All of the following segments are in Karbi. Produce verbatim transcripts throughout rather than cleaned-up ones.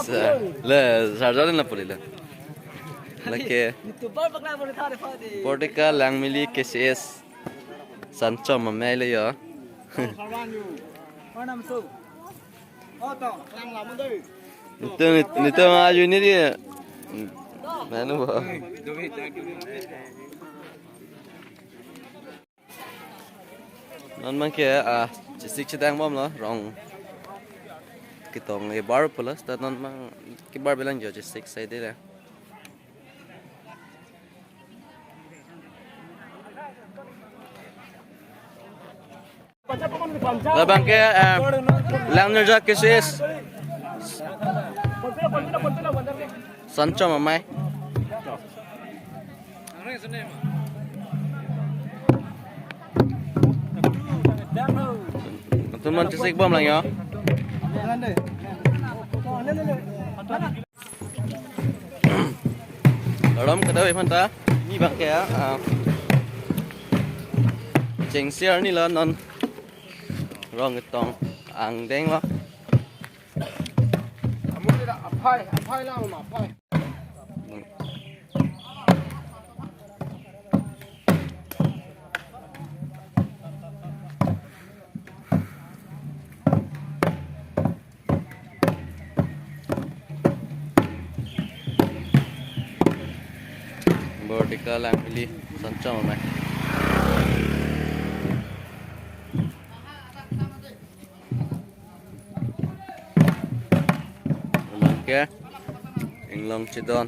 Sa-, le, sarjari na puli le. Lake. Bortika Langmili K C S. Sanchom amei le yo. Nelitum, nelitum aju ni di. Manu bo. Non abangke, ah, chesik chedang bomlo, rong ketong ebar pulo, ta non abang kebar bilang jo chesik sai de le. Labangke, eh, Langnirjak K C S. Sanchom amei. Nelitum non chesik bomlang yo. Kardom kadokave aphanta, ne abangke, ah, chengsi arni lo non rong ketong angdeng lo. Aphai, aphai lang, aphai. Bortika Langmili Sanchom amei. Oke. Inglong chedon.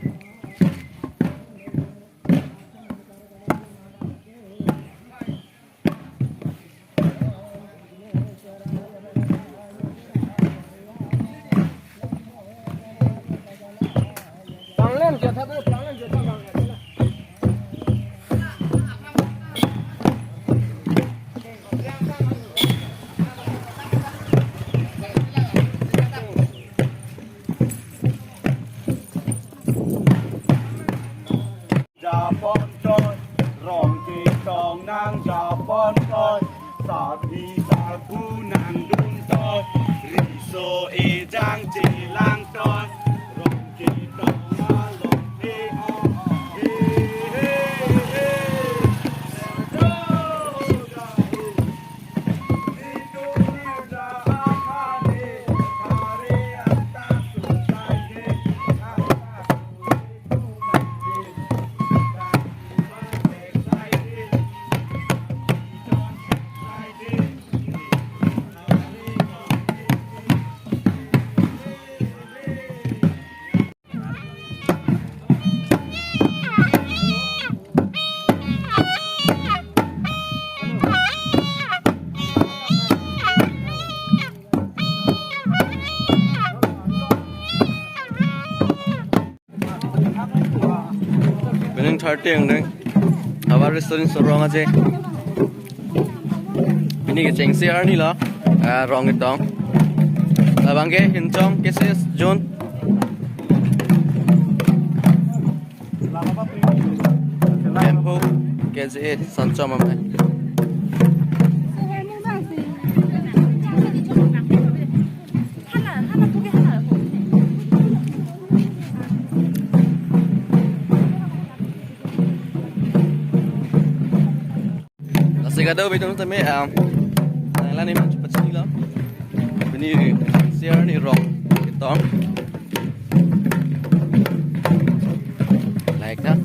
Japon toi, rong ketong nang japon toi, sabi sabu nangdun toi, riso ejang chelang toi, rong ketong nang long te ong, he, he, he. Pining thirty angdeng. Havar restaurant sorong aje. Pini kechengsi arni lo, ah, rong ketong. Labangke Hinchong K C S Zone. Kemphu K C S Sanchom amei. Lasi kadokave atum tame, um, nanglang ni maju pachini lo. Pini chengsi arni rong ketong. Like that.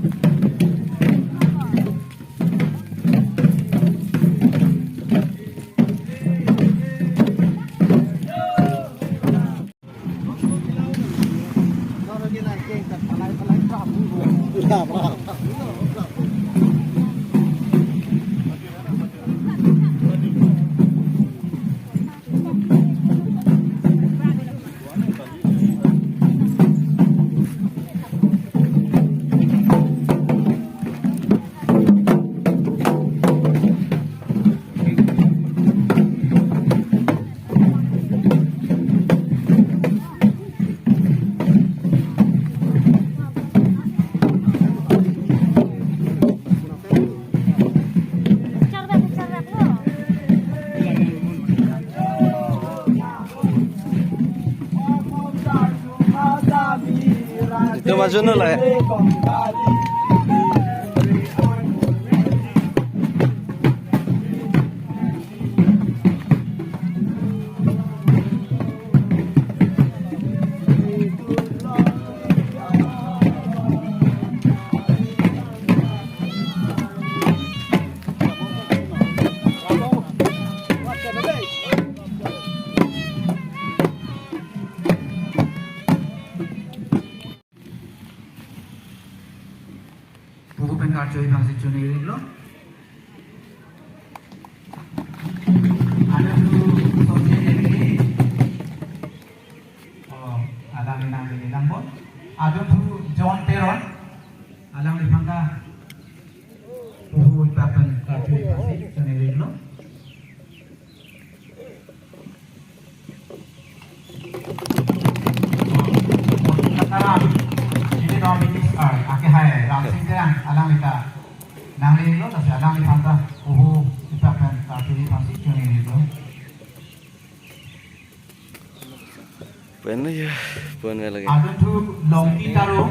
Itum ajono la. Puhu pen karcho aphansi choningri lo. Adon thu Sonjay Dengki. Oh, alang nangli lang bon. Adon thu John Teron. Alangliphan ta puhu ipak pen karcho aphansi choningri lo. Ini non minister, ake hai, Ramsing Terang, alangli ta nangli lo, lasi alangliphan ta puhu ipak pen karcho aphansi choningri lo. Pen ya, pen ya lagi. Adon thu Longki Taro,